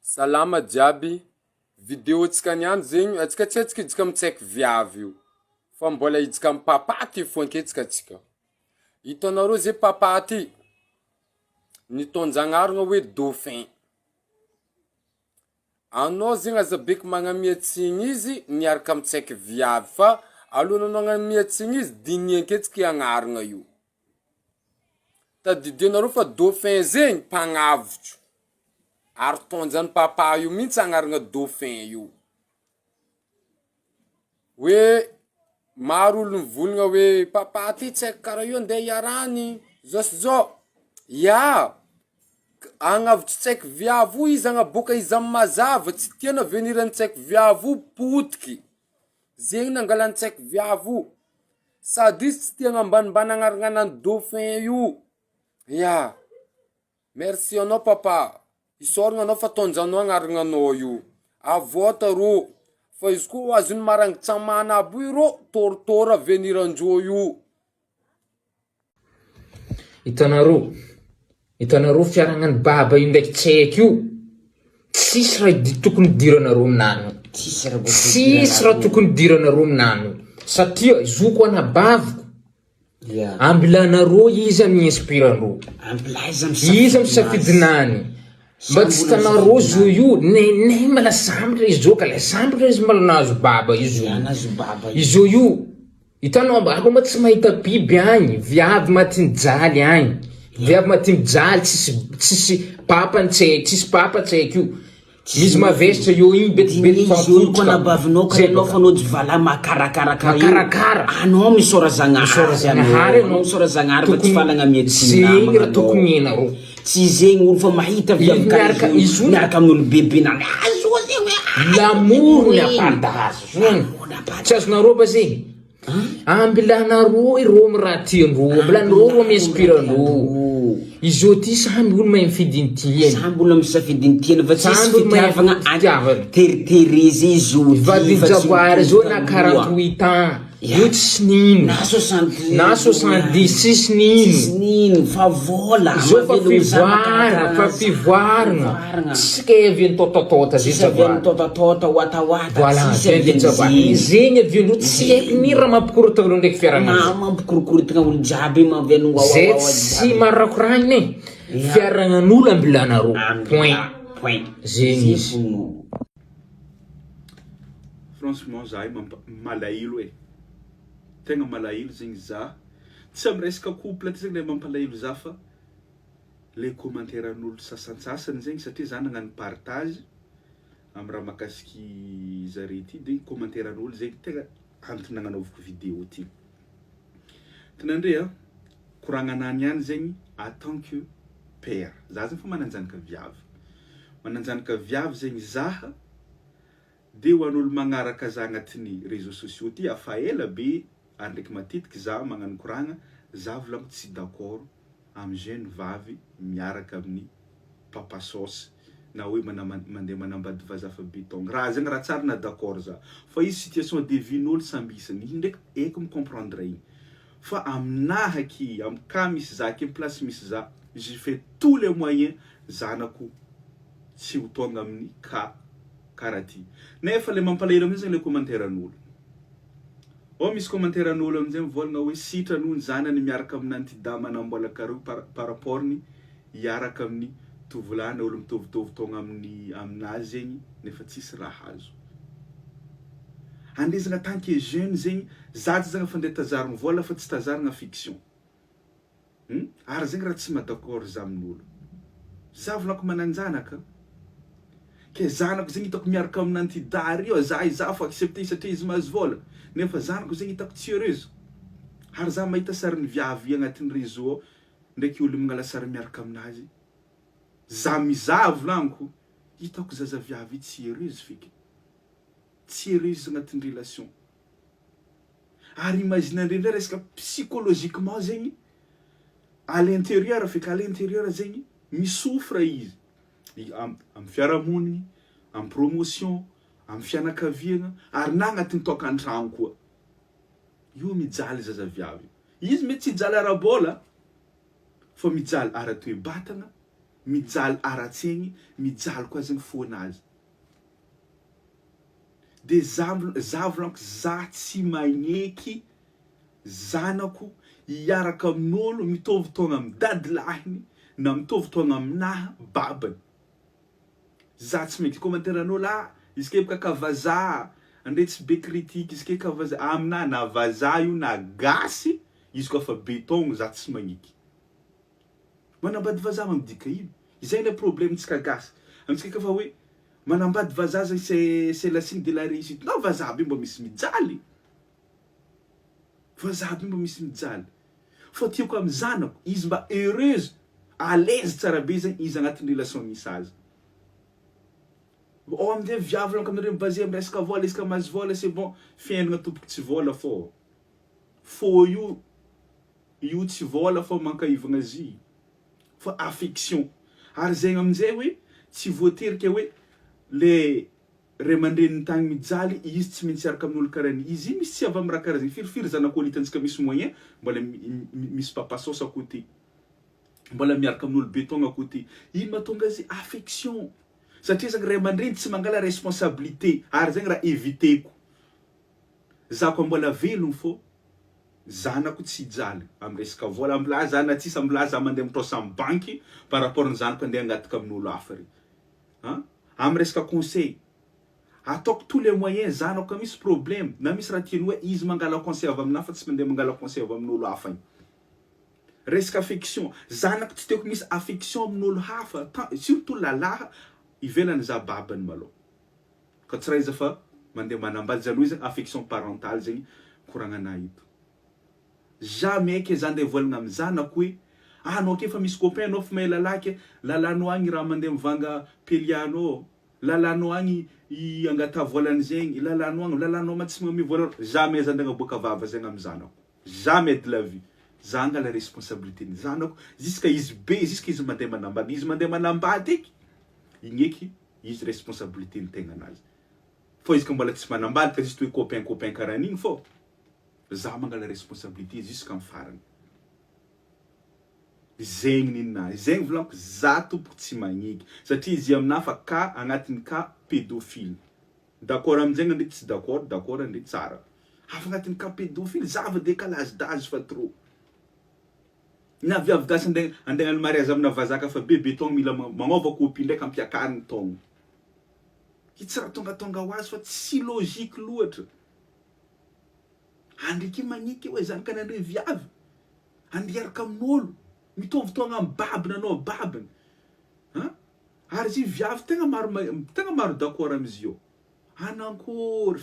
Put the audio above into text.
Salama jiaby, video tsika niany zegny atsika tsy atsika hijika mitsaiky viavy io fa mbola hijika am papa ty fo anketsika atsika. Hitanareo ze papa ty nitaonjagnarina hoe dauphin. Anao zegny aza beky magnamia tsigny izy miaraka mitsaiky viavy fa alohan'ny anao agnamia tsigny izy diniho anketsika i agnarana io. Tadidionareo fa dauphin zegny mpagnavotro ary tonjan'i papa io mintsy agnarana dauphin io. Hoe maro olo mivolagna hoe papa ty tsy haiko karaha io andeha hiarahany zao sy zao, ya agnavotro tsy haiko viavy io izy agnaboaka izy amy mazava tsy tiany avenir-ny tsy haiko viavy io potiky, zegny nangalany tsy haiko viavy io, sady izy tsy tia agnambanimbany agnarana an'i dauphin io, ya. Merci anao papa, isaoragna anao fa taonjanao agnaragnanao io, avôta rô, fa izy koa ho azon'ny marangitsamana aby io rô, torotoro avenir andreo io. Hitanareo, hitanareo fiaragnan'i baba io ndraiky tsy haiko io, tsisy raha idi- tokony hidiranareo aminany io, Tsisy raha tokony tsisy raha hidiranareo. tokony hidiranareo aminany io, satria zoko anabaviko, Ambilanareo iza mi inspire anreo? Iza misafidinany? Mba tsy hitanareo zo io nenay mala sambatra izy zao ka la sambatra izy mala nahazo baba izy io. Izy io hitanao ako ma tsy mahita biby agny, viavy maty mijaly agny, viavy maty mijaly tsisy tsisy papany tsy haiko, tsisy papa tsy haiko io. Izy mavesatra eo igny betibety Izy io koa anabavinao ka ianao fa anao jivala makarakara karaha io. Makarakara. Anao misaora Zagnahary. Misaora Zagnahary anao. Misaora Zagnahary fa tsy falagna miatsy Zegny namagna raha tokony hainareo. Tsy zegny olo fa mahita viavy Izy karaha miaraka- io, izy io- miaraka amin'olo bebe na azo zegny hoe ah, L'amour zegny. n'a pas d'âge. Zony. L'amour n'a pas Tsy azonareo ba zegny? Ambilanareo ireo amy raha tiandreo, ambilanareo ireo mi-inspire andreo. Izy io ty samby olo mahay mifidy ny tiany. Samby olona misafidy ny tiany fa tsisy Samby olo mahay fitiavagna fitiavana. teriterezy izy io ty Vadin'i fa tsy Jaguar mitovy zao na taloha. 48 ans, Ya. io tsisy nino. Na 70 Na 70 tsisy nino. Tsisy nino fa vola. Zao fa mahavelogno zanaka fivoarana, fa karaha fivoarana. Fivoarana. Tsisy kay avy any tôtatôta zay Tsisy avy Jaguar. any tôtatôta watawata Voilà, tsisy avy avy any any Jaguar. zegny. Zegny avy eo tsy haiko ny raha mampikorontana olo ndraiky fiaragnana. Ma mampikorokorotagna olo jiaby ma avy any Zay wawawawa tsy jiaby. marakoragnina e. Ya. Fiaragnan'olo ambilanareo. Point. Ambila point. Zegny Zay izy. fogno. Franchement za io mampa malahelo e! Tegna malahelo zegny za, tsy am resaka couple ty zegny le mampalahelo za fa le commentaire an'olo sasantsasany zegny satria za nagnano partage am raha makasiky zare ty de commentaire an'olo zegny tegna antony nagnanaovako video ty. Tinandre a, koragnanah niany zegny en tant que père, za zegny fa mananjanaka viavy, mananjanaka viavy zegny zaha de ho an'olo magnaraka za agnatin'ny réseaux sociaux ty afa ela be ary ndraiky matetiky za magnano koragna, za volagno tsy d'accord amy jeune vavy miaraka amin'ny papa sauce na hoe mandeha manambady vazaha fa be taogno, raha zegny raha tsara na d'accord za fa izy situation de vie n'olo samby isany, igny ndraiky haiko mi comprendre igny fa aminahy aky amy cas misy za aky amy place misy za je fais tous les moyens zanako tsy ho tonga amin'ny cas karaha ty nefa le mampalahelo amizay zegny le commentaire an'olo ao misy commentaire an'olo amizay mivolagna hoe sitrany hono zanany miaraka amin'anty dama namboalaka reo par par rapport ny hiaraka amin'ny tovolahy na olo mitovitovy taogna amin'ny aminazy zegny nefa tsisy raha azo andesina tant que jeune zegny za tsy zagny fa ndeha tazarigny vola fa tsy tazarigna fiction. Hum ary zegny raha tsy ma d'accord za amin'olo. Za volako mananjanaka ke zanako zegny hitako miaraka amin'anti-dahy ary io za izaho fa accepter izy satria izy mahazo vôla nefa zanako zegny hitako tsy heureuse ary za mahita sarin'ny viavy agnatin'ny réseau ao ndraiky olo mangala sary miaraka aminazy za mizaha volagniko hitako zaza viavy io tsy heureuse feky tsy heureuse agnatin'ny relation Ary imagine-ndreo ndray resaka psychologiquement zegny à l'intérieur feky à l'intérieur zegny mi-souffre izy am am fiarahamonigny, am promotion, am fianakaviagna ary na agnatin'ny tôkantragno koa. Io mijaly zaza viavy io. Izy mety tsy hijaly ara-bôla fa mijaly ara-toe-batagna. Mijaly ara-tsegny, mijaly koa zegny fônazy. De za za volaniko za tsy magneky zanako hiaraka amin'olo mitovy taogna am dadilahiny na mitovy taogna aminahy babany. Za tsy mety commentaire an'olo ah izy ke bôka ka vazaha andre tsy be critique izy ke ka vazaha aminahy na vazaha io na gasy izy koa fa be taogno za tsy magneky. Manambady vazaha ma midika ino? Izay ilay problème tsika gasy. Amintsika efa hoe manambady vazaha zay c'est c'est la signe de la réussite. Non vazaha be mba misy mijaly. Vazaha be mba misy mijaly. Fa tiako amin'ny zanako izy mba heureuse, à l'aise tsara be zegny izy agnatin'ny relation misy azy. Ao amin'izay viavy lanko aminareo mi-baser amin'ny resaka vôla isaka mahazo vôla c'est bon. Fiainagna tompoko tsy vôla fô. Fô io Io tsy vôla fa mankaivagna zy fa affection ary zegny aminjay hoe tsy voatery ke hoe le ray aman-dreniny tagny mijaly izy tsy maintsy hiaraka amin'olo karaha ny izy io misy tsy avy amin'ny raha karaha zegny firifiry zanak'olo hitantsika misy moyen mbola misy papa saosy à côté mbola miaraka amin'olo be taogna à côté ino mahatonga azy affection satria zegny ray aman-dreny tsy mangala responsabilité ary zegny raha eviteko Za koa mbola velogno fô zanako tsy hijaly am resaka vola ambilà za na tsisy ambilà za mandeha mitrosa am banky par rapport ny zanako andeha hangataka amin'olo hafa re an am resaka conseil ataoko tous les moyens zanako ka misy problème na misy raha tiany hoe izy mangala conseil avy aminah fa tsy mandeha mangala conseil avy amin'olo hafa igny resaka affection zanako tsy tiako misy affection amin'olo hafa tant surtout lalaha ivelany za babany malôha Ka tsy raiza fa mandeha manambady zany hoe zany affection parentale zegny koragnanah eto. Jamais ke za ndeha hivolagna am zanako hoe ah anao ke efa misy copain anao fa mahay lalahy ke lalanao agny raha mandeha mivanga pelianao, lalanao agny i angataha volan zegny, lalanao agny, lalanao ma tsy magname vola anao, jamais za ndeha agnaboaka vava zegny am zanako, jamais de la vie, za angala responsabilité ny zanako jusqu'à izy be, jusqu'à izy mandeha manambady, izy mandeha manambady eky igny eky Izy responsabilité ny tegnanazy. Fô izy ka mbola tsy manambady ka juste hoe copain copain karaha an'igny fô za mangala responsabilité jusqu'à amin'ny farany. Zegny ninahy, zegny volagniko za tompoko tsy magneky satria izy aminahy fa cas agnatin'ny cas pédophile. D'accord aminjegny ndry tsy d'accord, d'accord ndry tsara. Avy agnatin'ny cas pédophile zava-décalage d'âge fa trop. Na viavy gasy andeha andeha hagnano mariage amina vazaha ka fa be be taogno mila magnova copie ndraiky ampiakarigny taogno. Io tsy raha tongatonga ho azy fa tsy logique loatra. Andriky magniky hoe zany ka nandre viavy andeha hiaraka amin'olo mitovy taogno amin'ny babiny anao babiny an! Ary izy io viavy tegna maro tegna maro d'accord amin'izy io. Anankory.